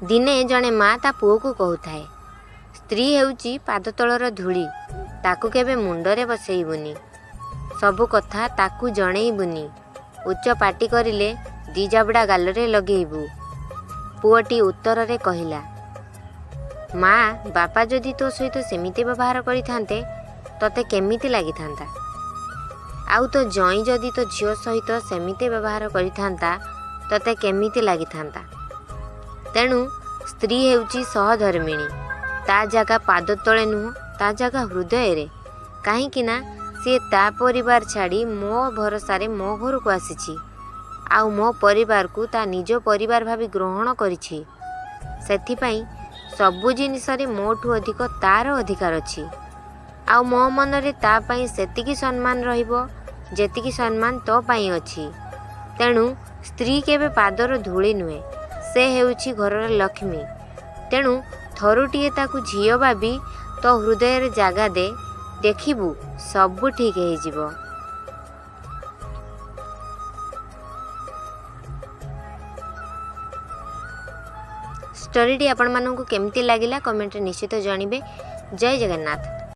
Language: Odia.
ଦିନେ ଜଣେ ମା ତା ପୁଅକୁ କହୁଥାଏ, ସ୍ତ୍ରୀ ହେଉଛି ପାଦ ତଳର ଧୂଳି, ତାକୁ କେବେ ମୁଣ୍ଡରେ ବସେଇବୁନି, ସବୁ କଥା ତାକୁ ଜଣେଇବୁନି, ଉଚ୍ଚ ପାଟି କରିଲେ ଦି ଜାବଡ଼ା ଗାଲରେ ଲଗେଇବୁ। ପୁଅଟି ଉତ୍ତରରେ କହିଲା, ମା, ବାପା ଯଦି ତୋ ସହିତ ସେମିତି ବ୍ୟବହାର କରିଥାନ୍ତେ ତତେ କେମିତି ଲାଗିଥାନ୍ତା? ଆଉ ତୋ ଜଇଁ ଯଦି ତୋ ଝିଅ ସହିତ ସେମିତି ବ୍ୟବହାର କରିଥାନ୍ତା ତତେ କେମିତି ଲାଗିଥାନ୍ତା? ତେଣୁ ସ୍ତ୍ରୀ ହେଉଛି ସହଧର୍ମିଣୀ। ତା ଜାଗା ପାଦ ତଳେ ନୁହଁ, ତା ଜାଗା ହୃଦୟରେ। କାହିଁକି ନା ସିଏ ତା ପରିବାର ଛାଡ଼ି ମୋ ଭରସାରେ ମୋ ଘରକୁ ଆସିଛି, ଆଉ ମୋ ପରିବାରକୁ ତା ନିଜ ପରିବାର ଭାବି ଗ୍ରହଣ କରିଛି। ସେଥିପାଇଁ ସବୁ ଜିନିଷରେ ମୋଠୁ ଅଧିକ ତାର ଅଧିକାର ଅଛି, ଆଉ ମୋ ମନରେ ତା ପାଇଁ ସେତିକି ସମ୍ମାନ ରହିବ ଯେତିକି ସମ୍ମାନ ତୋ ପାଇଁ ଅଛି। ତେଣୁ ସ୍ତ୍ରୀ କେବେ ପାଦର ଧୂଳି ନୁହେଁ, ସେ ହେଉଛି ଘରର ଲକ୍ଷ୍ମୀ। ତେଣୁ ଥରୁଟିଏ ତାକୁ ଝିଅ ଭାବି ତୋ ହୃଦୟରେ ଜାଗା ଦେ, ଦେଖିବୁ ସବୁ ଠିକ୍ ହେଇଯିବ। ଷ୍ଟୋରିଟି ଆପଣମାନଙ୍କୁ କେମିତି ଲାଗିଲା କମେଣ୍ଟରେ ନିଶ୍ଚିତ ଜଣାଇବେ। ଜୟ ଜଗନ୍ନାଥ।